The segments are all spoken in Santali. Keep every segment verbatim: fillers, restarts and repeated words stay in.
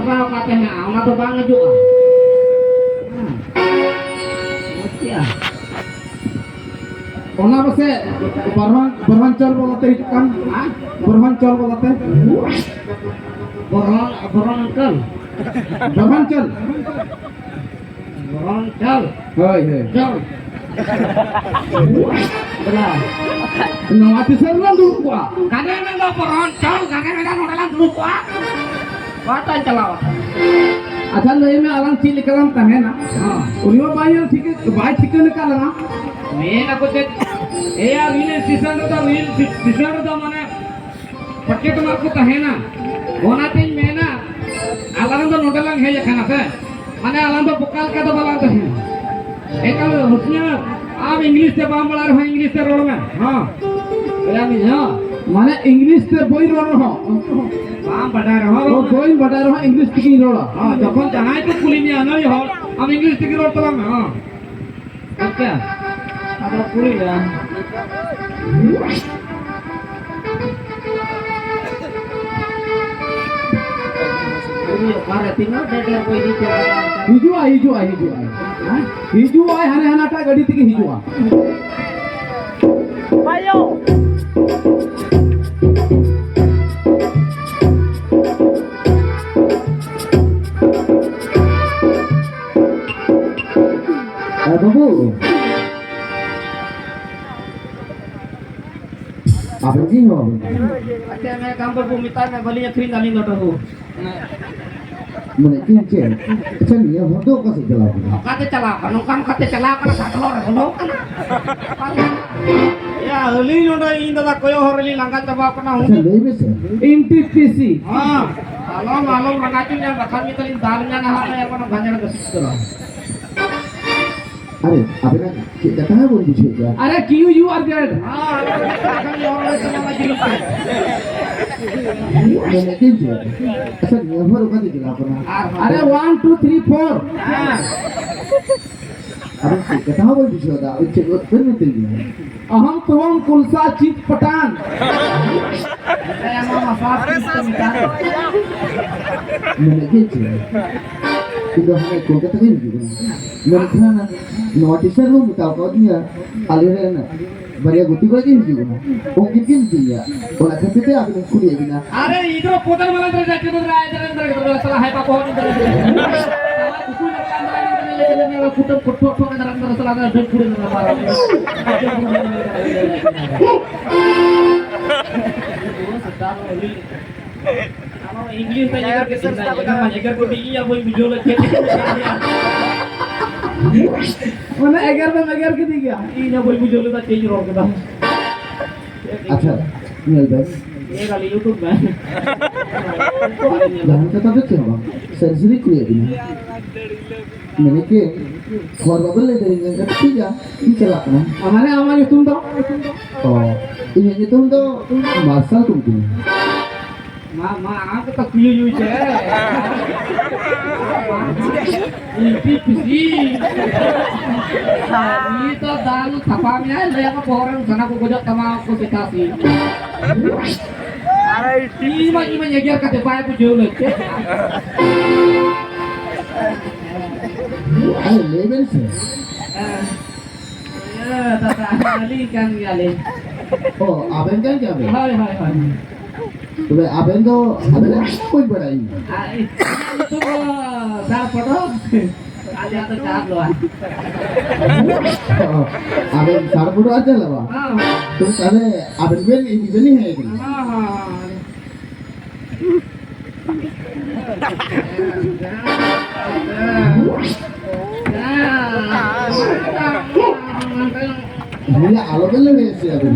ᱪᱟᱞᱟᱣ ᱠᱟᱛᱮ ᱦᱟᱸᱜ, ᱚᱱᱟ ᱫᱚ ᱵᱟᱝ ᱦᱤᱡᱩᱜᱼᱟ᱾ ᱦᱮᱸ᱾ ᱵᱩᱡᱽ ᱠᱮᱜᱼᱟ? ᱚᱱᱟ ᱯᱟᱥᱮ ᱵᱨᱚᱦᱢ-, ᱵᱨᱚᱦᱢᱟᱧᱪᱚᱞ ᱵᱚᱞᱚᱛᱮ ᱦᱤᱡᱩᱜ ᱠᱟᱱ᱾ ᱦᱮᱸ? ᱵᱨᱚᱦᱢᱟᱧᱪᱚᱞ ᱵᱚᱞᱚᱛᱮ᱾ ᱵᱨᱚᱦᱢ-, ᱵᱨᱚᱦᱢᱟᱧᱪᱚᱞ? ᱵᱨᱚᱦᱢᱟᱧᱪᱚᱞ᱾ ᱵᱨᱚᱦᱢᱟᱧᱪᱚᱞ᱾ ᱦᱳᱭ, ᱦᱳᱭ᱾ ᱪᱚᱞ᱾ ᱵᱮᱞᱟ᱾ ᱱᱚᱣᱟ ᱛᱤᱥ ᱨᱮᱞᱟᱝ ᱫᱩᱲᱩᱵ ᱠᱚᱜᱼᱟ? ᱜᱟᱰᱮ ᱢᱮᱱᱫᱟ ᱵᱚᱨᱚᱱ ᱪᱚᱞ, ᱜᱟᱰᱮ ᱢᱮᱱᱫᱟ ᱱᱚᱰᱮ ᱞᱟᱝ ᱫᱩᱲᱩᱵ ᱠᱚᱜᱼᱟ᱾ ᱵᱟᱛᱟᱧ ᱪᱟᱞᱟᱣ ᱟᱠᱟᱱᱟ᱾ ᱟᱪᱪᱷᱟ, ᱞᱟᱹᱭ ᱢᱮ, ᱟᱞᱟᱝ ᱪᱮᱫ ᱞᱮᱠᱟ ᱞᱟᱝ ᱛᱟᱦᱮᱱᱟ? ᱦᱚᱸ᱾ ᱩᱱᱤ ᱢᱟ ᱵᱟᱭ ᱧᱮᱞ ᱴᱷᱤᱠᱟᱹ, ᱵᱟᱭ ᱴᱷᱤᱠᱟᱹ ᱞᱮᱠᱟ ᱞᱟᱝᱟ᱾ ᱢᱮᱱ ᱟᱠᱚ ᱪᱮᱫ? ᱮᱭᱟ, ᱨᱮᱞ ᱥᱴᱮᱥᱚᱱ ᱨᱮᱫᱚ, ᱨᱮᱞ ᱥᱴᱮᱥᱚᱱ ᱨᱮᱫᱚ ᱢᱟᱱᱮ ᱯᱚᱠᱮᱴ ᱢᱟᱨ ᱠᱚ ᱛᱟᱦᱮᱱᱟ᱾ ᱚᱱᱟᱛᱤᱧ ᱢᱮᱱᱟ, ᱟᱞᱟᱝ ᱫᱚ ᱱᱚᱰᱮ ᱞᱟᱝ ᱦᱮᱡ ᱟᱠᱟᱱᱟ ᱥᱮ, ᱢᱟᱱᱮ ᱟᱞᱟᱝ ᱫᱚ ᱵᱚᱠᱟ ᱞᱮᱠᱟ ᱫᱚ ᱵᱟᱞᱟᱝ ᱛᱟᱦᱮᱱᱟ᱾ ᱮᱠᱟᱞ ᱦᱩᱥᱤᱭᱟᱨ, ᱟᱢ ᱤᱝᱞᱤᱥ ᱛᱮ ᱵᱟᱢ ᱵᱟᱲᱟᱭ ᱨᱮᱦᱚᱸ ᱤᱝᱞᱤᱥ ᱛᱮ ᱨᱚᱲ ᱢᱮ᱾ ᱦᱚᱸ᱾ ᱞᱟᱹᱭᱟᱢ ᱤᱧ, ᱦᱚᱸ᱾ ᱢᱟᱱᱮ ᱤᱝᱞᱤᱥ ᱛᱮ ᱵᱟᱹᱧ ᱨᱚᱲ ᱨᱮᱦᱚᱸ᱾ ᱵᱟᱢ ᱵᱟᱰᱟᱭ ᱨᱮᱦᱚᱸ ᱚ, ᱨᱚᱲ ᱢᱮ᱾ ᱵᱟᱹᱧ ᱵᱟᱰᱟᱭ ᱨᱮᱦᱚᱸ ᱤᱝᱞᱤᱥ ᱛᱮᱜᱤᱧ ᱨᱚᱲᱟ᱾ ᱦᱚᱸ, ᱡᱚᱠᱷᱚᱱ ᱡᱟᱦᱟᱸᱭ ᱠᱚ ᱠᱩᱞᱤ ᱢᱮᱭᱟ ᱟᱹᱱᱟᱹᱲᱤ ᱦᱚᱲ, ᱟᱢ ᱤᱝᱞᱤᱥ ᱛᱮᱜᱮ ᱨᱚᱲ ᱛᱟᱞᱟᱝ ᱢᱮ᱾ ᱦᱚᱸ᱾ ᱜᱚᱢᱠᱮ, ᱟᱫᱚ ᱠᱩᱲᱤ ᱜᱮ᱾ ᱩᱱᱤ ᱚᱠᱟᱨᱮ ᱛᱤᱱᱟᱹᱜ ᱰᱷᱮᱨ ᱰᱷᱮᱨ ᱠᱚ ᱤᱫᱤ ᱠᱚᱣᱟ? ᱦᱤᱡᱩᱜᱼᱟᱭ, ᱦᱤᱡᱩᱜᱼᱟᱭ, ᱦᱤᱡᱩᱜᱼᱟᱭ᱾ ᱦᱮᱸ? ᱦᱤᱡᱩᱜᱼᱟᱭ, ᱦᱟᱱᱮ ᱦᱟᱱᱟᱴᱟᱜ ᱜᱟᱹᱰᱤ ᱛᱮᱜᱮ ᱦᱤᱡᱩᱜᱼᱟ᱾ ᱵᱟᱭᱳ᱾ ᱮ ᱵᱟᱹᱵᱩ, ᱟᱵᱮᱱ ᱜᱮ ᱦᱚᱸ᱾ ᱟᱪᱪᱷᱟ, ᱢᱮ ᱠᱟᱢ ᱵᱟᱹᱵᱩ, ᱢᱮᱛᱟᱭ ᱢᱮ, ᱵᱟᱹᱞᱤᱧ ᱟᱹᱠᱷᱨᱤᱧ ᱫᱟ ᱟᱹᱞᱤᱧ ᱫᱚ ᱵᱟᱹᱵᱩ᱾ ᱢᱟᱱᱮ ᱪᱮᱫ, ᱪᱮᱫ? ᱟᱪᱪᱷᱟ, ᱱᱤᱭᱟᱹ ᱦᱚᱲ ᱫᱚ ᱚᱠᱟ ᱥᱮᱫ ᱪᱟᱞᱟᱣ ᱠᱟᱱᱟ? ᱚᱠᱟᱛᱮ ᱪᱟᱞᱟᱣ ᱠᱟᱱᱟ? ᱱᱚᱝᱠᱟ ᱱᱚᱝᱠᱟᱛᱮ ᱪᱟᱞᱟᱣ ᱠᱟᱱᱟ, ᱥᱟᱴᱞᱚ ᱨᱮ ᱵᱚᱞᱚ ᱠᱟᱱᱟ᱾ ᱭᱟ, ᱟᱹᱞᱤᱧ ᱱᱚᱰᱮ ᱤᱧ ᱫᱟᱫᱟ ᱠᱚᱭᱚᱜ ᱦᱚᱨ ᱨᱮᱞᱤᱧ ᱞᱟᱸᱜᱟ ᱪᱟᱵᱟᱣ ᱠᱟᱱᱟ᱾ ᱟᱪᱪᱷᱟ, ᱞᱟᱹᱭ ᱢᱮᱥᱮ᱾ N T P C. ᱦᱮᱸ, ᱟᱞᱚᱢ, ᱟᱞᱚᱢ ᱞᱟᱸᱜᱟ ᱦᱚᱪᱚᱧᱟ, ᱵᱟᱠᱷᱟᱱ ᱜᱮ ᱛᱟᱞᱤᱧ ᱫᱟᱞ ᱧᱟ ᱱᱟᱦᱟᱜ, ᱮᱠᱷᱚᱱ ᱜᱟᱡᱟᱲ ᱜᱟᱹᱥᱤ ᱩᱛᱟᱹᱨᱚᱜᱼᱟ᱾ ᱟᱨᱮ, ᱟᱵᱮᱱᱟᱜ ᱪᱮᱫ ᱠᱟᱛᱷᱟ ᱦᱚᱸ ᱵᱟᱹᱧ ᱵᱩᱡᱷᱟᱹᱣ ᱠᱮᱫᱟ᱾ ᱟᱨᱮ, ᱠᱤᱭᱩ ᱭᱩ ᱟᱨ ᱡᱮᱰ᱾ ᱢᱮᱱᱮᱫ ᱛᱤᱧ ᱪᱮᱫ? ᱟᱪᱪᱷᱟ, ᱱᱤᱭᱟᱹ ᱦᱚᱨ ᱚᱠᱟ ᱛᱮ ᱪᱟᱞᱟᱣ ᱠᱟᱱᱟ? ᱟᱨᱮ, ᱚᱣᱟᱱ, ᱴᱩ, ᱛᱷᱨᱤ, ᱯᱷᱳᱨ᱾ ᱟᱵᱮᱱ ᱪᱮᱫ ᱠᱟᱛᱷᱟ ᱦᱚᱸ ᱵᱟᱹᱧ ᱵᱩᱡᱷᱟᱹᱣ ᱫᱟ᱾ ᱪᱮᱫ ᱵᱮᱱ ᱢᱮᱛᱟᱹᱧ ᱠᱟᱱᱟ? ᱟᱦᱟᱢ ᱛᱚᱣᱟᱢ ᱠᱩᱞᱥᱟ ᱪᱤᱛ ᱯᱟᱴᱟᱱ᱾ ᱢᱮᱱᱮᱫ ᱜᱮ ᱪᱮᱫ? ᱤᱧ ᱫᱚ ᱦᱟᱱᱮ ᱠᱳᱞᱠᱟᱛᱟ ᱠᱷᱚᱱ ᱦᱤᱡᱩᱜ ᱠᱟᱱᱟ᱾ ᱢᱮᱱᱠᱷᱟᱱ ᱱᱚᱣᱟ ᱴᱤᱪᱟᱨ ᱠᱚ ᱢᱮᱛᱟᱣ ᱠᱟᱣᱫᱤᱧᱟ, ᱟᱞᱮ ᱨᱮᱱ ᱵᱟᱨᱭᱟ ᱜᱟᱛᱮ ᱠᱚᱲᱟ ᱠᱤᱱ ᱦᱤᱡᱩᱜ ᱠᱟᱱᱟ, ᱩᱱᱠᱤᱱ ᱠᱤᱱ ᱤᱫᱤᱭᱟ᱾ ᱚᱱᱟ ᱠᱷᱟᱹᱛᱤᱨ ᱛᱮ ᱟᱹᱵᱤᱱ ᱠᱩᱞᱤᱭᱮᱫ ᱵᱤᱱᱟ᱾ ᱟᱨᱮ, ᱤᱫᱽᱨᱚ ᱯᱚᱫᱟᱨ ᱢᱟᱞᱟ ᱫᱨᱮ ᱡᱟᱠᱮ ᱫᱨᱮ ᱥᱟᱞᱟ ᱦᱟᱭ ᱯᱟᱯᱚ ᱦᱚᱸ ᱫᱨᱮ ᱥᱟᱞᱟ ᱠᱩᱠᱩ ᱞᱮᱠᱟ ᱫᱨᱮ ᱞᱮᱠᱟ ᱫᱨᱮ ᱠᱩᱴᱟᱹᱢ ᱠᱩᱴᱷᱚ ᱴᱷᱚ ᱠᱟᱱᱟ ᱨᱟᱱ ᱫᱨᱮ ᱥᱟᱞᱟ ᱫᱨᱮ ᱠᱩᱲᱤ ᱫᱨᱮ ᱢᱟᱨᱟ᱾ ᱤᱝᱞᱤᱥ ᱛᱮ ᱡᱟᱭᱜᱟ ᱠᱮᱫᱟ, ᱡᱟᱭᱜᱟ ᱢᱟ ᱡᱟᱭᱜᱟ ᱠᱚ ᱤᱧ ᱦᱚᱸ ᱵᱟᱹᱧ ᱵᱩᱡᱷᱟᱹᱣ ᱞᱮᱫ ᱪᱮᱫ᱾ ᱢᱟᱱᱮ ᱮᱜᱮᱨ ᱫᱚᱢ ᱮᱜᱮᱨ ᱠᱮᱫᱮ ᱜᱮᱭᱟ᱾ ᱤᱧ ᱦᱚᱸ ᱵᱟᱹᱧ ᱵᱩᱡᱷᱟᱹᱣ ᱞᱮᱫᱟ ᱪᱮᱫ ᱤᱧ ᱨᱚᱲ ᱠᱮᱫᱟ᱾ ᱟᱪᱪᱷᱟ, ᱧᱮᱞ ᱵᱮᱱ᱾ ᱧᱮᱞ ᱟᱞᱮ YouTube ᱨᱮ᱾ ᱡᱟᱦᱟᱱ ᱠᱟᱛᱷᱟ ᱫᱚ ᱪᱮᱫ ᱦᱚᱸ ᱵᱟᱝ, ᱥᱟᱹᱨᱤ ᱥᱟᱹᱨᱤ ᱠᱩᱞᱤᱭᱮᱫ ᱵᱤᱱᱟ᱾ ᱢᱮᱱᱮ ᱪᱮᱫ? ᱦᱚᱲ ᱵᱟᱵᱮᱱ ᱞᱟᱹᱭ ᱫᱟᱲᱮᱭᱟᱜ ᱠᱟᱱᱟ, ᱴᱷᱤᱠ ᱜᱮᱭᱟ, ᱤᱧ ᱪᱟᱞᱟᱜ ᱠᱟᱱᱟ᱾ ᱢᱟᱱᱮ ᱟᱢᱟᱜ ᱧᱩᱛᱩᱢ ᱫᱚ? ᱚ, ᱤᱧᱟᱹᱜ ᱧᱩᱛᱩᱢ ᱫᱚ ᱢᱟᱨᱥᱟᱞ ᱴᱩᱰᱩ᱾ ᱢᱟ, ᱢᱟ, ᱟᱢ ᱜᱮᱛᱚ ᱠᱩᱞᱤ ᱦᱩᱭᱩᱜ ᱪᱮ᱾ ᱤᱯᱤ ᱯᱤᱥᱤ᱾ ᱱᱤᱛ ᱫᱚ ᱫᱟᱞ ᱥᱟᱯᱷᱟ ᱢᱮᱭᱟᱭ, ᱞᱟᱹᱭ ᱟᱠᱚ ᱵᱚᱦᱚᱜ ᱨᱮᱱ ᱥᱟᱱᱟ ᱠᱚ ᱜᱚᱡᱚᱜ ᱛᱟᱢᱟ, ᱠᱚ ᱥᱮᱛᱟ ᱥᱤ᱾ ᱤᱧ ᱢᱟ, ᱤᱧ ᱢᱟ ᱮᱜᱮᱨ ᱠᱟᱛᱮ ᱵᱟᱭ ᱵᱩᱡᱷᱟᱹᱣ ᱞᱮᱫ ᱪᱮ᱾ ᱟᱨᱮ, ᱞᱟᱹᱭ ᱵᱮᱱ ᱥᱮ᱾ ᱦᱮᱸ᱾ ᱤᱭᱟᱹ, ᱫᱟᱫᱟ, ᱟᱹᱞᱤᱧ ᱠᱟᱱ ᱜᱮᱭᱟᱞᱤᱧ᱾ ᱚ, ᱟᱵᱮᱱ ᱠᱟᱱ ᱜᱮᱭᱟᱵᱮᱱ? ᱦᱳᱭ, ᱦᱳᱭ, ᱦᱳᱭ᱾ ᱛᱚᱵᱮ ᱟᱵᱮᱱ ᱫᱚ, ᱟᱵᱮᱱᱟᱜ ᱵᱟᱹᱧ ᱵᱟᱲᱟᱭᱟ ᱤᱧ ᱫᱚ᱾ ᱟᱨ ᱤᱧᱟᱹᱜ ᱧᱩᱛᱩᱢ ᱫᱚ ᱥᱟᱨ ᱯᱚᱴᱚᱞ᱾ ᱟᱞᱮᱭᱟᱜ ᱫᱚ ᱪᱟᱥ ᱞᱚᱣᱟ᱾ ᱚ, ᱟᱵᱮᱱ ᱥᱟᱨ ᱯᱚᱴᱚᱞ ᱟᱨ ᱪᱟᱥ ᱞᱚᱣᱟ? ᱦᱮᱸ᱾ ᱛᱚ ᱛᱟᱦᱞᱮ ᱟᱵᱮᱱ ᱵᱮᱱ ᱤᱫᱤ ᱵᱮᱱ ᱦᱮᱡ ᱟᱠᱟᱱᱟ? ᱦᱮᱸ, ᱦᱮᱸ, ᱦᱮᱸ᱾ ᱦᱮᱸ, ᱟᱞᱚ ᱵᱮᱱ ᱞᱟᱹᱭ ᱦᱚᱪᱚᱭᱟ ᱟᱵᱮᱱ᱾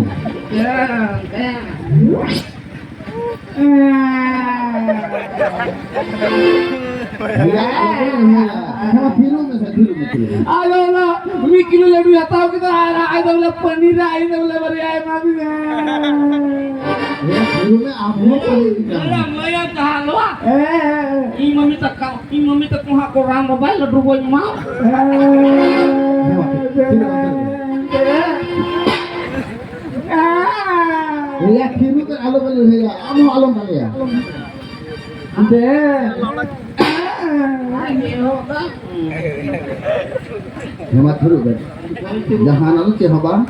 ᱦᱮᱸ, ᱟᱞᱚ ᱵᱮᱱ ᱞᱟᱹᱭᱟ᱾ ᱦᱮᱸ, ᱛᱷᱤᱨᱚᱜ ᱢᱮᱥᱮ, ᱛᱷᱤᱨᱚᱜ ᱢᱮ, ᱛᱷᱤᱨᱚᱜ ᱢᱮ᱾ ᱟᱫᱚ ᱚᱱᱟ ᱢᱤᱫ ᱠᱤᱞᱳ ᱞᱟᱹᱰᱩᱭ ᱦᱟᱛᱟᱣ ᱠᱮᱫᱟ ᱟᱨ ᱟᱡ ᱫᱚ ᱵᱚᱞᱮ ᱯᱟᱹᱱᱤᱨ ᱨᱮ ᱟᱡ ᱫᱚ ᱵᱚᱞᱮ ᱵᱟᱨᱭᱟᱭ ᱮᱢᱟ ᱫᱤᱧᱟ᱾ ᱦᱮᱸ, ᱛᱷᱤᱨᱚᱜ ᱢᱮ, ᱟᱢ ᱦᱚᱸ ᱯᱟᱹᱱᱤᱨ ᱜᱮ ᱠᱟᱱᱟ᱾ ᱢᱟᱹᱭᱟ ᱛᱟᱦᱞᱚ᱾ ᱦᱮᱸ, ᱦᱮᱸ, ᱦᱮᱸ᱾ ᱤᱧ ᱢᱟᱹᱢᱤ ᱛᱟᱠᱚ, ᱤᱧ ᱢᱟᱹᱢᱤ ᱛᱟᱠᱚ ᱦᱟᱸᱜ ᱠᱚ ᱨᱟᱱ ᱵᱟᱵᱟᱭ ᱞᱟᱹᱰᱩ ᱵᱟᱹᱧ ᱮᱢᱟ᱾ ᱦᱮᱸ᱾ ᱦᱮᱸ, ᱢᱟ, ᱴᱷᱤᱠ, ᱴᱷᱤᱠ ᱜᱮᱭᱟ, ᱴᱷᱤᱠ ᱜᱮᱭᱟ᱾ ᱦᱮᱸ᱾ ᱞᱟᱹᱭᱟ, ᱛᱷᱤᱨᱚᱜ ᱢᱮ, ᱟᱞᱚ ᱵᱮᱱ ᱞᱟᱹᱭᱟ, ᱟᱢ ᱦᱚᱸ ᱟᱞᱚᱢ ᱞᱟᱹᱭᱟ᱾ ᱫᱮ᱾ ᱱᱚᱣᱟ ᱫᱷᱩᱨᱩᱜ ᱵᱮᱱ᱾ ᱡᱟᱦᱟᱱᱟᱜ ᱫᱚ ᱪᱮᱫ ᱦᱚᱸ ᱵᱟᱝ᱾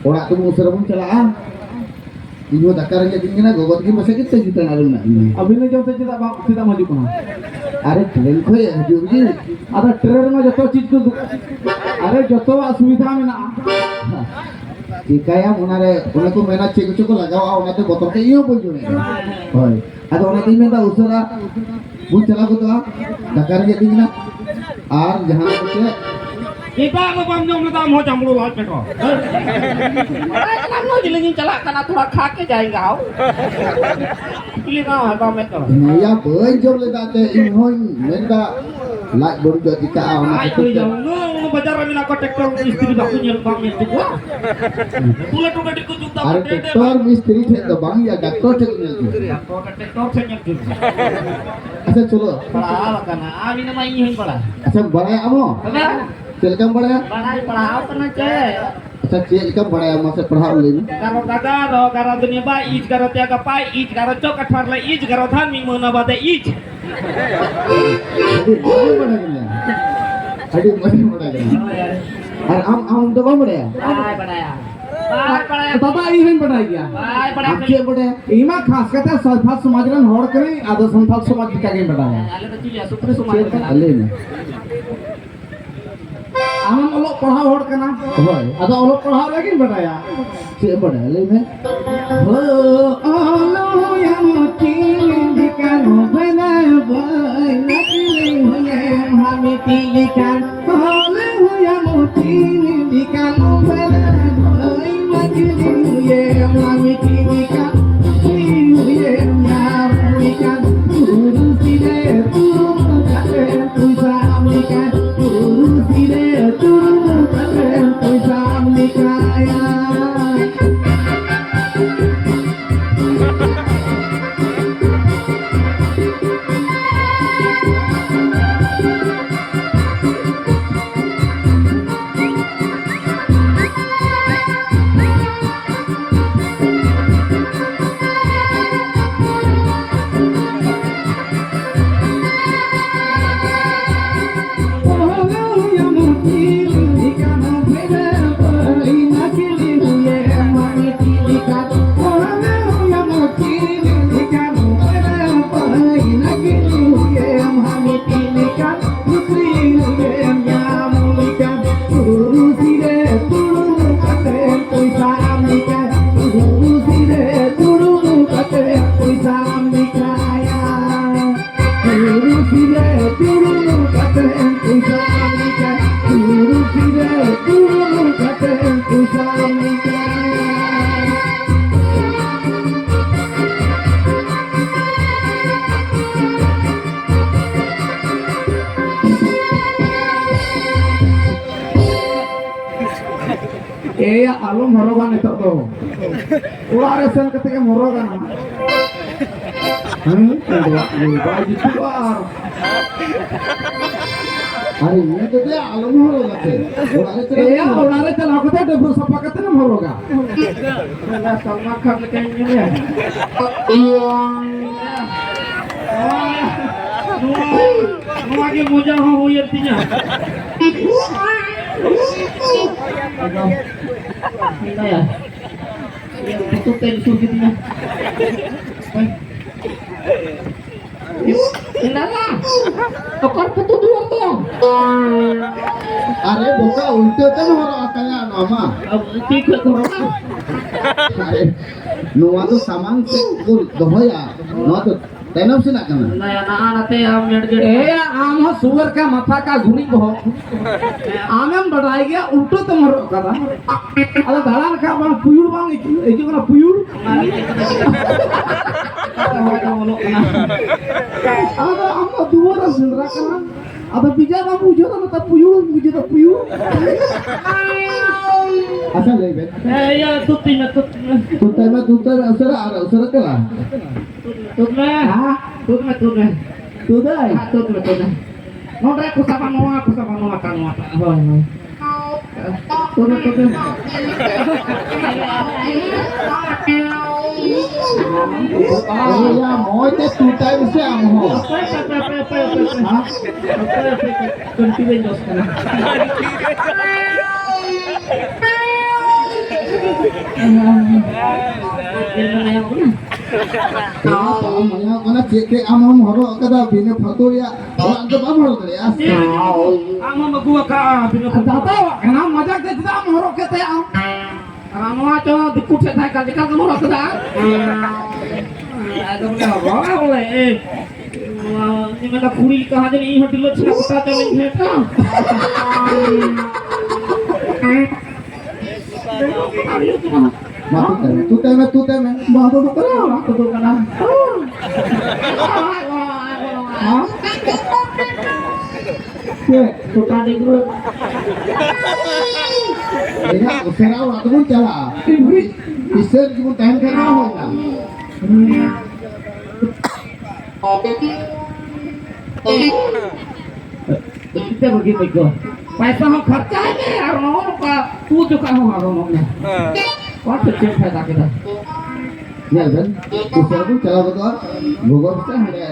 ᱚᱲᱟᱜ ᱛᱮᱵᱚᱱ ᱩᱥᱟᱹᱨᱟ ᱵᱚᱱ ᱪᱟᱞᱟᱜᱼᱟ᱾ ᱤᱧ ᱦᱚᱸ ᱫᱟᱠᱟ ᱨᱮᱸᱜᱮᱡ ᱤᱧ ᱠᱟᱱᱟ, ᱜᱚᱜᱚ ᱛᱟᱹᱠᱤᱱ ᱯᱟᱥᱮᱡ ᱠᱤᱱ ᱛᱟᱹᱜᱤ ᱛᱟᱲᱟᱜ ᱨᱮ ᱢᱮᱱᱟᱜ ᱠᱤᱱᱟ᱾ ᱟᱹᱵᱤᱱ ᱫᱚ ᱡᱚᱢ ᱛᱮ ᱪᱮᱫᱟᱜ ᱵᱟᱝ, ᱪᱮᱫᱟᱜ ᱮᱢ ᱦᱤᱡᱩᱜ ᱠᱟᱱᱟ? ᱟᱨᱮ ᱴᱨᱮᱱ ᱠᱷᱚᱡ ᱦᱤᱡᱩᱜ ᱜᱮ᱾ ᱟᱫᱚ ᱴᱨᱮᱱ ᱨᱮᱢᱟ ᱡᱚᱛᱚ ᱪᱤᱡᱽ ᱠᱚ, ᱟᱨᱮ ᱡᱚᱛᱚᱣᱟᱜ ᱥᱩᱵᱤᱫᱷᱟ ᱢᱮᱱᱟᱜᱼᱟ᱾ ᱪᱤᱠᱟᱹᱭᱟᱢ, ᱚᱱᱟᱨᱮ ᱚᱱᱟ ᱠᱚ ᱢᱮᱱᱟ ᱪᱮᱫ ᱠᱚᱪᱚ ᱠᱚ ᱞᱟᱜᱟᱣᱟ, ᱚᱱᱟᱛᱮ ᱵᱚᱛᱚᱨ ᱛᱮ ᱤᱧ ᱦᱚᱸ ᱵᱟᱹᱧ ᱡᱚᱢᱮᱫ ᱠᱟᱱᱟ᱾ ᱦᱳᱭ, ᱟᱫᱚ ᱚᱱᱟᱛᱮᱧ ᱢᱮᱱᱫᱟ ᱩᱥᱟᱹᱨᱟ ᱵᱚᱱ ᱪᱟᱞᱟᱣ ᱜᱚᱫᱚᱜᱼᱟ, ᱫᱟᱠᱟ ᱨᱮᱸᱜᱮᱡ ᱤᱫᱤᱧ ᱠᱟᱱᱟ᱾ ᱟᱨ ᱡᱟᱦᱟᱱᱟᱜ ᱠᱚ ᱪᱮᱫ? ᱮᱴᱟᱜ ᱫᱚ ᱵᱟᱢ ᱡᱚᱢ ᱞᱮᱫᱟ ᱟᱢ ᱦᱚᱸ ᱡᱟᱢᱵᱽᱲᱩ ᱞᱟᱡ ᱯᱮᱴᱚ᱾ ᱵᱟᱲᱟᱭ ᱠᱟᱱᱟᱢ ᱱᱚᱣᱟ ᱡᱤᱞᱤᱧ ᱤᱧ ᱪᱟᱞᱟᱜ ᱠᱟᱱᱟ, ᱛᱷᱚᱲᱟ ᱠᱷᱟ ᱠᱮ ᱡᱟᱭᱮᱝᱜᱟ ᱦᱟᱣ᱾ ᱠᱩᱞᱤ ᱠᱟᱱᱟ ᱦᱮᱸ ᱵᱟᱢ ᱢᱮᱱ ᱠᱟᱱᱟ᱾ ᱦᱮᱸᱭᱟ, ᱵᱟᱹᱧ ᱡᱚᱢ ᱞᱮᱫᱟ ᱛᱮ ᱤᱧ ᱦᱚᱸᱧ ᱢᱮᱱᱫᱟ ᱞᱟᱡ ᱵᱟᱹᱲᱤᱡᱚᱜ ᱪᱤᱠᱟᱹᱜᱼᱟ, ᱚᱱᱟ ᱞᱟᱡ ᱠᱷᱟᱹᱛᱤᱨ ᱛᱮ ᱵᱟᱹᱲᱤᱡᱚᱜ᱾ ᱩᱱᱟᱹᱜ ᱵᱟᱡᱟᱨ ᱨᱮ ᱢᱮᱱᱟᱜ ᱠᱚᱣᱟ ᱴᱨᱟᱠᱴᱚᱨ ᱢᱤᱥᱛᱨᱤ ᱵᱟᱠᱚ ᱧᱮᱞ, ᱵᱟᱢ ᱧᱮᱞ ᱦᱚᱪᱚ ᱠᱚᱣᱟ? ᱞᱟᱹᱴᱩ ᱞᱟᱹᱴᱩ ᱜᱟᱹᱰᱤ ᱠᱚ ᱡᱩᱛ ᱫᱟ, ᱟᱨ ᱴᱨᱟᱠᱴᱚᱨ ᱢᱤᱥᱛᱨᱤ ᱴᱷᱮᱡ ᱫᱚ ᱵᱟᱝ ᱭᱟ, ᱰᱟᱠᱛᱚᱨ ᱴᱷᱮᱡ ᱠᱚ ᱧᱮᱞ ᱦᱚᱪᱚ ᱠᱚᱣᱟ᱾ ᱰᱟᱠᱛᱚᱨ ᱴᱷᱮᱡ, ᱴᱨᱟᱠᱴᱚᱨ ᱴᱷᱮᱡ ᱧᱮᱞ ᱦᱚᱪᱚ ᱠᱚᱣᱟ᱾ ᱟᱪᱪᱷᱟ, ᱪᱚᱞᱚ᱾ ᱯᱟᱲᱦᱟᱣ ᱟᱠᱟᱱᱟ᱾ ᱟᱢ ᱤᱱᱟᱹ ᱢᱟ ᱤᱧ ᱦᱚᱸᱧ ᱯᱟᱲᱦᱟᱣ᱾ ᱟᱪᱪᱷᱟ, ᱵᱟᱲᱟᱭᱟ ᱟᱢ ᱦᱚᱸ? ᱛᱚᱵᱮ? ᱪᱮᱫ ᱞᱮᱠᱟᱢ ᱵᱟᱲᱟᱭᱟ? ᱵᱟᱲᱟᱭ ᱯᱟᱲᱦᱟᱣ ᱠᱟᱱᱟ ᱪᱮ? ᱟᱪᱪᱷᱟ, ᱪᱮᱫ ᱞᱮᱠᱟᱢ ᱵᱟᱲᱟᱭᱟ? ᱢᱟᱥᱮ ᱯᱟᱲᱦᱟᱣ ᱞᱟᱹᱭ ᱢᱮ᱾ ᱜᱟᱨᱚ ᱜᱟᱫᱟ ᱨᱚ, ᱜᱟᱨᱚ ᱫᱩᱱᱤᱭᱟᱹ ᱵᱟ, ᱤᱡ ᱜᱟᱨᱚ ᱛᱮ ᱜᱟᱯᱟ, ᱤᱡ ᱜᱟᱨᱚ ᱪᱚ ᱠᱟᱴᱷᱟᱨ ᱞᱮ, ᱤᱡ ᱜᱟᱨᱚ ᱫᱷᱟᱱ ᱢᱤᱫ ᱢᱟᱹᱦᱱᱟᱹ ᱵᱟᱫᱮ, ᱤᱡ᱾ ᱟᱹᱰᱤ ᱢᱚᱡᱽ ᱵᱟᱲᱟᱭ ᱠᱟᱱᱟ᱾ ᱟᱹᱰᱤ ᱢᱚᱡᱽ ᱵᱟᱲᱟᱭ ᱠᱟᱱᱟ᱾ ᱟᱨ ᱟᱢ, ᱟᱢ ᱫᱚ ᱵᱟᱢ ᱵᱟᱲᱟᱭᱟ? ᱵᱟᱭ ᱵᱟᱲᱟᱭᱟ᱾ ᱵᱟᱭ ᱵᱟᱲᱟᱭᱟ᱾ ᱫᱟᱫᱟ, ᱤᱧ ᱦᱚᱸᱧ ᱵᱟᱲᱟᱭ ᱜᱮᱭᱟ᱾ ᱵᱟᱭ ᱵᱟᱲᱟᱭᱟ᱾ ᱟᱢ ᱪᱮᱫ ᱵᱟᱲᱟᱭᱟ? ᱤᱧ ᱢᱟ ᱠᱷᱟᱥ ᱠᱟᱛᱮ ᱥᱟᱞᱯᱷᱟ ᱥᱚᱢᱟᱡᱽ ᱨᱮᱱ ᱦᱚᱲ ᱠᱟᱹᱱᱟᱹᱧ, ᱟᱫᱚ ᱥᱟᱱᱛᱟᱲ ᱥᱚᱢᱟᱡᱽ ᱞᱮᱠᱟ ᱜᱤᱧ ᱵᱟᱲᱟᱭᱟ᱾ ᱟᱞᱮ ᱫᱚ ᱪᱮᱫ ᱞᱮᱠᱟ ᱥᱩᱠᱨᱤ ᱥᱚᱢᱟᱡᱽ ᱪᱮᱫ ᱞᱮᱠᱟ? ᱞᱟᱹᱭ ᱢᱮ᱾ ᱟᱢᱮᱢ ᱚᱞᱚᱜ ᱯᱟᱲᱦᱟᱣ ᱦᱚᱲ ᱠᱟᱱᱟ᱾ ᱦᱳᱭ᱾ ᱟᱫᱚ ᱚᱞᱚᱜ ᱯᱟᱲᱦᱟᱣ ᱨᱮᱜᱮᱧ ᱵᱟᱰᱟᱭᱟ᱾ ᱪᱮᱫ ᱮᱢ ᱵᱟᱰᱟᱭᱟ? ᱞᱟᱹᱭ ᱢᱮ᱾ ᱦᱳ, ᱚᱞᱚᱜ ᱮᱢ ᱪᱮᱫ ᱞᱮᱠᱟᱱ ᱵᱟᱰᱟᱭ ᱵᱟᱹᱧ ᱱᱟᱠᱞᱤ ᱦᱩᱭᱮᱢ ᱦᱟᱢᱮᱴ ᱞᱮᱠᱟᱱ᱾ ᱚᱞ ᱦᱩᱭᱟᱢ ᱪᱮᱫ ᱞᱮᱠᱟᱱ ᱵᱟᱰᱟᱭ ᱵᱟᱹᱧ ᱱᱟᱠᱞᱤ ᱦᱩᱭᱮᱢ ᱦᱟᱢᱮᱴ ᱞᱮᱠᱟᱱ᱾ ᱦᱩᱭᱮᱢ ᱧᱟᱢ ᱞᱮᱠᱟᱱ᱾ ᱩᱨᱩᱥᱤ ᱨᱮ ᱛᱩᱨᱩᱢ ᱠᱟᱛᱮ ᱯᱚᱭᱥᱟ ᱟᱢ ᱞᱮᱠᱟᱱ᱾ ᱩᱨᱩᱥᱤ ᱨᱮ ᱛᱩᱨᱩᱢ ᱠᱟᱛᱮ ᱯᱚᱭᱥᱟ ᱟᱢ ᱞᱮᱠᱟᱭᱟ᱾ ᱛᱩᱨᱩᱥᱤ ᱨᱮ ᱛᱩᱨᱩᱢ ᱠᱟᱛᱮ ᱩᱥᱟᱢ ᱠᱟᱭ᱾ ᱛᱩᱨᱩᱥᱤ ᱨᱮ ᱛᱩᱨᱩᱢ ᱠᱟᱛᱮ ᱩᱥᱟᱢ ᱠᱟᱭ᱾ ᱮᱭᱟ, ᱟᱞᱚᱢ ᱦᱚᱨᱚᱜᱟ ᱱᱤᱛᱚᱜ ᱫᱚ᱾ ᱚᱲᱟᱜ ᱨᱮ ᱥᱮᱱ ᱠᱟᱛᱮ ᱜᱮᱢ ᱦᱚᱨᱚᱜᱟ ᱱᱟᱦᱟᱜ᱾ ᱦᱮᱸ? ᱚᱲᱟᱜ ᱨᱮ ᱵᱟᱭ ᱡᱩᱛᱩᱜᱼᱟ ᱟᱨ᱾ ᱟᱨ ᱤᱱᱟᱹ ᱠᱟᱛᱮ ᱟᱞᱚᱢ ᱦᱚᱨᱚᱜᱟ ᱥᱮ᱾ ᱚᱲᱟᱜ ᱨᱮ ᱪᱟᱞᱟᱣ ᱮᱭᱟ, ᱠᱟᱛᱮ ᱚᱲᱟᱜ ᱨᱮ ᱪᱟᱞᱟᱣ ᱠᱟᱛᱮ ᱰᱟᱹᱵᱽᱨᱟᱹ ᱥᱟᱯᱷᱟ ᱠᱟᱛᱮ ᱮᱢ ᱦᱚᱨᱚᱜᱟ᱾ ᱚᱱᱟ ᱥᱟᱞᱢᱟᱱ ᱠᱷᱟᱱ ᱞᱮᱠᱟᱧ ᱧᱮᱞᱮᱭᱟ᱾ ᱱᱚᱣᱟ, ᱱᱚᱣᱟ, ᱱᱚᱣᱟ ᱜᱮ ᱢᱚᱡᱟ ᱦᱚᱸ ᱦᱩᱭᱮᱱ ᱛᱤᱧᱟ᱾ ᱟᱫᱚ, ᱢᱮᱱᱫᱟᱭᱟ, ᱤᱭᱟᱹ, ᱯᱩᱛᱩ ᱛᱮ ᱥᱩᱨ ᱠᱤᱫᱤᱧᱟ᱾ ᱫᱟᱫᱟ, ᱚᱠᱟᱨ ᱯᱩᱛᱩ ᱫᱩᱣᱟᱹᱨ ᱫᱚ? ᱟᱨᱮ ᱵᱚᱠᱟ, ᱩᱞᱴᱟᱹ ᱛᱮᱢ ᱦᱚᱨᱚᱜ ᱟᱠᱟᱭᱟ ᱱᱚᱣᱟ ᱢᱟ᱾ ᱟᱵ-, ᱛᱤ ᱠᱷᱚᱡ ᱠᱚ ᱦᱚᱨᱚᱜᱟ? ᱟᱨᱮ, ᱱᱚᱣᱟ ᱫᱚ ᱥᱟᱢᱟᱝ ᱥᱮᱫ ᱠᱚ ᱫᱚᱦᱚᱭᱟ, ᱱᱚᱣᱟ ᱫᱚ ᱛᱟᱭᱱᱚᱢ ᱥᱮᱱᱟᱜ ᱠᱟᱱᱟ᱾ ᱱᱟᱭᱟ, ᱱᱟᱦᱟ ᱱᱟᱛᱮ ᱟᱢ ᱢᱮᱰ ᱜᱮᱰ᱾ ᱮᱭᱟ, ᱟᱢ ᱦᱚᱸ ᱥᱩᱣᱟᱹᱨ ᱠᱟ ᱢᱟᱛᱷᱟ ᱠᱟ ᱜᱷᱩᱲᱤ ᱵᱚᱦᱚᱜ᱾ ᱟᱢᱮᱢ ᱵᱟᱰᱟᱭ ᱜᱮᱭᱟ, ᱩᱞᱴᱟᱹ ᱛᱮᱢ ᱦᱚᱨᱚᱜ ᱠᱟᱫᱟ᱾ ᱟᱫᱚ ᱫᱟᱬᱟᱱ ᱠᱷᱟᱱ ᱵᱟᱝ ᱯᱩᱭᱩᱲ ᱵᱟᱝ ᱟᱹᱭᱠᱟᱹᱜ, ᱟᱹᱭᱠᱟᱹᱜ ᱠᱟᱱᱟ ᱯᱩᱭᱩᱲ? ᱚᱱᱟ ᱜᱮ ᱪᱮᱫ ᱠᱟᱛᱮ ᱪᱮᱫ ᱠᱟᱛᱮ ᱦᱚᱭ ᱫᱚ ᱵᱚᱞᱚᱜ ᱠᱟᱱᱟ᱾ ᱟᱫᱚ ᱟᱢ ᱫᱚ ᱫᱩᱣᱟᱹᱨ ᱮᱢ ᱥᱮᱸᱫᱽᱨᱟ ᱠᱟᱱᱟ᱾ ᱟᱫᱚ ᱵᱮᱡᱟᱨ ᱵᱟᱢ ᱵᱩᱡᱷᱟᱹᱣ ᱫᱟ, ᱱᱚᱛᱮ ᱯᱩᱭᱩᱲ ᱵᱩᱡᱷᱟᱹᱣ ᱫᱟ, ᱯᱩᱭᱩᱲ᱾ ᱟᱪᱪᱷᱟ, ᱞᱟᱹᱭ ᱵᱮᱱ᱾ ᱦᱮᱸ, ᱤᱭᱟᱹ, ᱛᱩᱫ ᱛᱤᱧ ᱢᱮ, ᱛᱩᱫ ᱛᱤᱧ ᱢᱮ᱾ ᱛᱩᱫ ᱛᱟᱭ ᱢᱮ, ᱛᱩᱫ ᱛᱟᱭ ᱢᱮ, ᱩᱥᱟᱹᱨᱟ ᱟᱨ ᱩᱥᱟᱹᱨᱟ ᱪᱟᱞᱟᱜ᱾ ᱛᱩᱫ ᱢᱮ᱾ ᱦᱮᱸ? ᱛᱩᱫ ᱢᱮ, ᱛᱩᱫ ᱢᱮ᱾ ᱛᱩᱫᱟᱭ? ᱦᱮᱸ, ᱛᱩᱫ ᱢᱮ, ᱛᱩᱫ ᱢᱮ᱾ ᱱᱚᱰᱮ ᱠᱚ ᱥᱟᱵᱟ, ᱱᱚᱣᱟ ᱠᱚ ᱥᱟᱵᱟ, ᱱᱚᱣᱟ ᱴᱟᱜ, ᱱᱚᱣᱟ ᱴᱟᱜ᱾ ᱦᱳᱭ, ᱦᱳᱭ᱾ ᱛᱩᱫ ᱢᱮ, ᱛᱩᱫ ᱢᱮ᱾ ᱮᱭᱟ, ᱢᱚᱡᱽ ᱛᱮ ᱛᱩᱫ ᱛᱟᱭ ᱢᱮᱥᱮ ᱟᱢ ᱦᱚᱸ᱾ ᱦᱟᱯᱮ, ᱦᱟᱯᱮ, ᱦᱟᱯᱮ, ᱦᱟᱯᱮ, ᱦᱟᱯᱮ᱾ ᱦᱮᱸ? ᱦᱟᱯᱮ, ᱦᱟᱯᱮ, ᱠᱟᱹᱱᱴᱤ ᱨᱮᱧ ᱡᱚᱥ ᱠᱟᱱᱟ᱾ ᱮᱭᱟ, ᱵᱟᱢ ᱢᱟᱭᱟ ᱠᱟᱱᱟ, ᱪᱮᱫ ᱛᱮ ᱟᱢ ᱦᱚᱸᱢ ᱦᱚᱨᱚᱜ ᱠᱟᱫᱟ, ᱵᱤᱱᱟᱹ ᱯᱷᱟᱹᱛᱩ ᱨᱮᱭᱟᱜ ᱚᱲᱟᱜ ᱫᱚ ᱵᱟᱢ ᱦᱚᱨᱚᱜ ᱫᱟᱲᱮᱭᱟᱜᱼᱟ᱾ ᱟᱢ ᱦᱚᱸᱢ ᱟᱹᱜᱩ ᱟᱠᱟᱫᱼᱟ, ᱵᱤᱱᱟᱹ ᱯᱷᱟᱹᱛᱩ᱾ ᱫᱟᱫᱟ, ᱚᱱᱟ ᱢᱟᱡᱟᱠ ᱛᱮ ᱪᱮᱫᱟᱜ ᱮᱢ ᱦᱚᱨᱚᱜ ᱠᱮᱫ ᱛᱟᱭᱟ ᱟᱢ? ᱟᱨ ᱱᱚᱣᱟ ᱪᱚ ᱫᱤᱠᱩ ᱴᱷᱮᱱ ᱛᱟᱦᱮᱸ ᱠᱟᱱ, ᱪᱮᱠᱟ ᱛᱮᱢ ᱦᱚᱨᱚᱜ ᱠᱮᱫᱟ? ᱟᱫᱚ ᱵᱚᱞᱮ ᱦᱚᱨᱚᱜᱟ ᱵᱚᱞᱮ, ᱮᱭ, ᱱᱚᱣᱟ ᱤᱧ ᱢᱮᱱᱫᱟ ᱠᱩᱲᱤ ᱞᱮᱠᱟ ᱦᱟᱸᱜ ᱡᱟᱹᱱᱤᱡ ᱤᱧ ᱦᱚᱸ ᱰᱤᱞᱟᱹ ᱪᱷᱟᱲᱟ ᱜᱚᱴᱟ ᱪᱟᱞᱟᱜ ᱤᱧ ᱦᱮᱸ᱾ ᱢᱟ ᱛᱩᱫ ᱛᱟᱭ ᱢᱮ, ᱛᱩᱫ ᱛᱟᱭ ᱢᱮ, ᱛᱩᱫ ᱛᱟᱭ ᱢᱮ᱾ ᱵᱟᱝ ᱛᱩᱫᱩᱜ ᱠᱟᱱᱟ, ᱵᱟᱝ ᱛᱩᱫᱩᱜ ᱠᱟᱱᱟ᱾ ᱦᱮᱸ? ᱪᱮᱫ? ᱜᱚᱴᱟ ᱰᱤᱜᱽᱨᱟᱹ᱾ ᱮᱭᱟ, ᱩᱥᱟᱹᱨᱟ ᱚᱲᱟᱜ ᱛᱮᱵᱚᱱ ᱪᱟᱞᱟᱜᱼᱟ᱾ ᱤᱥᱟᱹᱨ ᱜᱮᱵᱚᱱ ᱛᱟᱦᱮᱱ ᱠᱷᱟᱱ ᱢᱟ ᱦᱩᱭᱱᱟ᱾ ᱪᱮᱫ ᱵᱟᱹᱜᱤ ᱵᱟᱹᱜᱤ ᱠᱚ? ᱯᱟᱭᱥᱟ ᱦᱚᱸ ᱠᱷᱚᱨᱪᱟᱭ ᱢᱮ ᱟᱨ ᱱᱚᱜᱼᱚ ᱱᱚᱝᱠᱟ ᱛᱩ ᱡᱚᱠᱷᱟ ᱦᱚᱸ ᱟᱨᱚ ᱱᱚᱜᱼᱚ ᱱᱚᱝᱠᱟ᱾ ᱦᱮᱸ᱾ ᱚᱱᱟ ᱛᱮ ᱪᱮᱫ ᱯᱷᱟᱭᱫᱟ ᱠᱮᱫᱟ? ᱧᱮᱞ ᱵᱮᱱ, ᱩᱥᱟᱹᱨᱟ ᱵᱚᱱ ᱪᱟᱞᱟᱣ ᱜᱚᱫᱚᱜᱼᱟ, ᱜᱚᱜᱚ ᱥᱮ ᱦᱟᱸᱰᱮ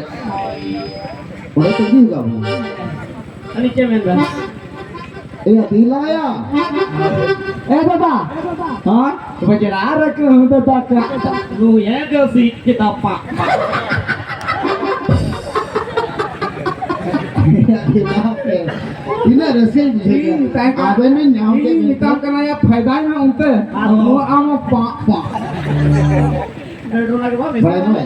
ᱚᱸᱰᱮ ᱛᱟᱺᱜᱤ ᱦᱩᱭᱩᱜᱼᱟ ᱵᱚᱱ᱾ ᱟᱹᱞᱤᱧ ᱪᱮᱫ ᱢᱮᱱ ᱫᱟ? ᱮᱭᱟ, ᱫᱤᱞᱟᱭᱟ᱾ ᱮ ᱵᱟᱵᱟ᱾ ᱦᱮᱸ? ᱵᱟᱡᱽᱲᱟ ᱨᱮ ᱠᱟᱹᱦᱩᱸ ᱫᱚ ᱫᱟᱠᱟ᱾ ᱱᱩᱭᱮ ᱜᱟᱹᱥᱤ ᱠᱮᱫᱟ ᱯᱟᱜ ᱯᱟᱜ᱾ ᱮᱭᱟ, ᱫᱤᱞᱟ ᱯᱮ᱾ ᱛᱤᱱᱟᱹᱜ ᱨᱟᱹᱥᱠᱟᱹᱧ ᱵᱩᱡᱷᱟᱹᱣ ᱠᱮᱫᱟ᱾ ᱤᱧ ᱢᱮᱛᱟᱭ ᱠᱟᱱᱟ, ᱟᱵᱮᱱ ᱵᱮᱱ ᱧᱟᱢ ᱠᱮᱫ ᱤᱧ ᱢᱮᱱᱛᱮ᱾ ᱢᱮᱛᱟᱢ ᱠᱟᱱᱟ, ᱭᱟ, ᱯᱷᱟᱭᱫᱟᱭ ᱢᱮ ᱚᱱᱛᱮ᱾ ᱟᱨ ᱱᱚᱣᱟ ᱟᱢ ᱯᱟᱜ ᱯᱟᱜ᱾ ᱵᱟᱲᱟᱭ ᱢᱮ᱾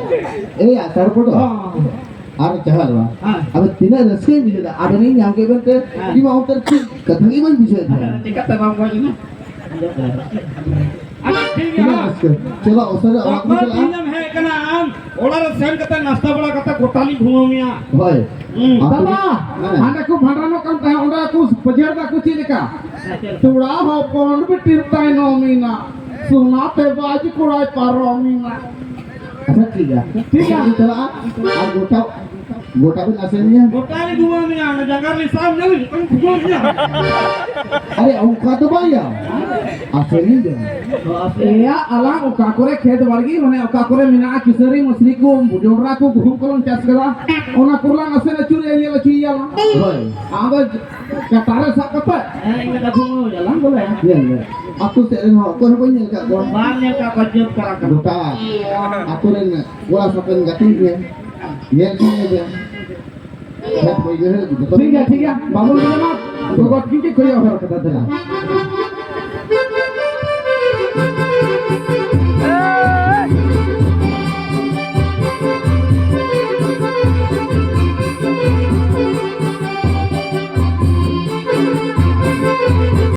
ᱮᱭᱟ, ᱛᱟᱨᱯᱚᱨ ᱫᱚ? ᱦᱚᱸ᱾ ᱟᱨ ᱪᱟᱦᱟᱞ ᱵᱟ᱾ ᱦᱮᱸ᱾ ᱟᱫᱚ ᱛᱤᱱᱟᱹᱜ ᱨᱟᱹᱥᱠᱟᱹᱧ ᱵᱩᱡᱷᱟᱹᱣ ᱫᱟ᱾ ᱟᱵᱮᱱᱤᱧ ᱧᱟᱢ ᱠᱮᱫ ᱵᱮᱱ ᱛᱮ, ᱦᱮᱸ᱾ ᱤᱧ ᱢᱟ ᱚᱱᱛᱮ ᱨᱮ ᱪᱮᱫ ᱠᱟᱛᱷᱟ ᱜᱮ ᱵᱟᱹᱧ ᱵᱩᱡᱷᱟᱹᱣ ᱫᱟ᱾ ᱪᱤᱠᱟᱹᱛᱮ ᱵᱟᱢ ᱜᱚᱡ ᱮᱱᱟ? ᱟᱪᱪᱷᱟ, ᱴᱷᱤᱠ ᱜᱮᱭᱟ᱾ ᱛᱤᱱᱟᱹᱜ ᱨᱟᱹᱥᱠᱟᱹ᱾ ᱪᱚᱞᱚ, ᱩᱥᱟᱹᱨᱟ ᱚᱲᱟᱜ ᱵᱚᱱ ᱜᱟᱯᱟ ᱪᱟᱞᱟᱜᱼᱟ᱾ ᱫᱤᱱᱮᱢ ᱦᱮᱡ ᱠᱟᱱᱟ ᱟᱢ, ᱚᱲᱟᱜ ᱨᱮ ᱥᱮᱱ ᱠᱟᱛᱮ ᱱᱟᱥᱛᱟ ᱵᱟᱲᱟ ᱠᱟᱛᱮ ᱜᱚᱴᱟ ᱞᱤᱧ ᱜᱷᱩᱢᱟᱹᱣ ᱢᱮᱭᱟ᱾ ᱦᱳᱭ᱾ ᱦᱩᱸ᱾ ᱟᱯᱮ ᱫᱟᱫᱟ, ᱦᱮᱸ᱾ ᱦᱟᱸᱰᱮ ᱠᱚ ᱵᱷᱟᱸᱰᱟᱱᱚᱜ ᱠᱟᱱ ᱛᱟᱦᱮᱸ, ᱚᱸᱰᱮ ᱠᱚ ᱯᱟᱹᱡᱷᱟᱹᱲ ᱫᱟ ᱠᱚ ᱪᱮᱫ ᱞᱮᱠᱟ? ᱠᱚᱲᱟ ᱦᱚᱯᱚᱱ ᱵᱤᱴᱤ ᱛᱟᱭᱱᱚᱢ ᱮᱱᱟ, ᱥᱚᱱᱟ ᱛᱮ ᱵᱟᱡ ᱠᱚᱲᱟᱭ ᱯᱟᱨᱚᱢ ᱮᱱᱟ᱾ ᱟᱪᱪᱷᱟ, ᱴᱷᱤᱠ ᱜᱮᱭᱟ᱾ ᱴᱷᱤᱠ ᱜᱮᱭᱟ᱾ ᱤᱧ ᱪᱟᱞᱟᱜᱼᱟ᱾ ᱟᱨ ᱜᱚᱴᱟ, ᱜᱚᱴᱟ ᱵᱤᱱ ᱟᱥᱮᱱ ᱧᱟ᱾ ᱜᱚᱴᱟ ᱨᱮ ᱜᱷᱩᱢᱟᱹᱣ ᱢᱮᱭᱟ, ᱚᱱᱟ ᱡᱟᱸᱜᱟ ᱨᱮ ᱥᱟᱵ ᱧᱟᱢ ᱞᱮᱠᱷᱟᱱ ᱜᱷᱩᱢᱟᱹᱣ ᱢᱮᱭᱟ᱾ ᱟᱨᱮ, ᱚᱱᱠᱟ ᱫᱚ ᱵᱟᱝ ᱭᱟ᱾ ᱟᱥᱮᱱ ᱧᱟ᱾ ᱮᱭᱟ, ᱟᱞᱟᱝ ᱚᱠᱟ ᱠᱚᱨᱮ ᱠᱷᱮᱛ ᱵᱟᱲᱜᱮ, ᱢᱟᱱᱮ ᱚᱠᱟ ᱠᱚᱨᱮ ᱢᱮᱱᱟᱜᱼᱟ ᱠᱤᱥᱟᱹᱨᱤ, ᱢᱟᱹᱥᱨᱤ ᱠᱚ, ᱡᱚᱱᱰᱨᱟ ᱠᱚ, ᱜᱩᱦᱩᱢ ᱠᱚᱞᱟᱝ ᱪᱟᱥ ᱠᱟᱫᱟ, ᱚᱱᱟ ᱠᱚᱨᱮ ᱞᱟᱝ ᱟᱥᱮᱱ ᱟᱹᱪᱩᱨᱮᱭᱟ, ᱧᱮᱞ ᱟᱹᱪᱩᱨᱮᱭᱟ ᱞᱟᱝ᱾ ᱦᱳᱭ᱾ ᱟᱫᱚ ᱠᱟᱴᱟ ᱨᱮ ᱥᱟᱵ ᱠᱟᱛᱮ᱾ ᱦᱮᱸ, ᱤᱧ ᱢᱮᱱᱫᱟ ᱜᱷᱩᱢᱟᱹᱣ ᱭᱟᱞᱟᱝ ᱵᱚᱞᱮ᱾ ᱧᱮᱞ ᱢᱮ᱾ ᱟᱹᱛᱩ ᱥᱮᱫ ᱨᱮᱱ ᱦᱚᱲ ᱚᱠᱚᱭ ᱦᱚᱸ ᱵᱟᱹᱧ ᱧᱮᱞ ᱠᱟᱜ ᱠᱚᱣᱟ᱾ ᱵᱟᱢ ᱧᱮᱞ ᱠᱟᱜ ᱠᱚᱣᱟ, ᱡᱟᱹᱛ ᱯᱟᱲᱟ ᱠᱟᱱᱟ᱾ ᱜᱚᱴᱟ ᱟᱹᱛᱩ ᱨᱮᱱ ᱠᱚᱲᱟ ᱥᱟᱛᱮᱧ ᱜᱟᱛᱮ ᱜᱮᱭᱟ᱾ ᱧᱮᱞ ᱠᱤᱧ ᱜᱮᱭᱟ᱾ ᱠᱷᱮᱛ ᱵᱟᱹᱭᱦᱟᱹᱲ ᱡᱚᱛᱚ ᱴᱷᱤᱠ ᱜᱮᱭᱟ, ᱴᱷᱤᱠ ᱜᱮᱭᱟ᱾ ᱵᱟᱵᱚᱱ ᱵᱤᱞᱚᱢᱟ᱾ ᱜᱚᱜᱚ ᱛᱤᱠᱤᱱ ᱠᱤᱱ ᱠᱚᱭᱚᱜ ᱦᱚᱨ ᱠᱟᱫᱟ, ᱫᱮᱞᱟ᱾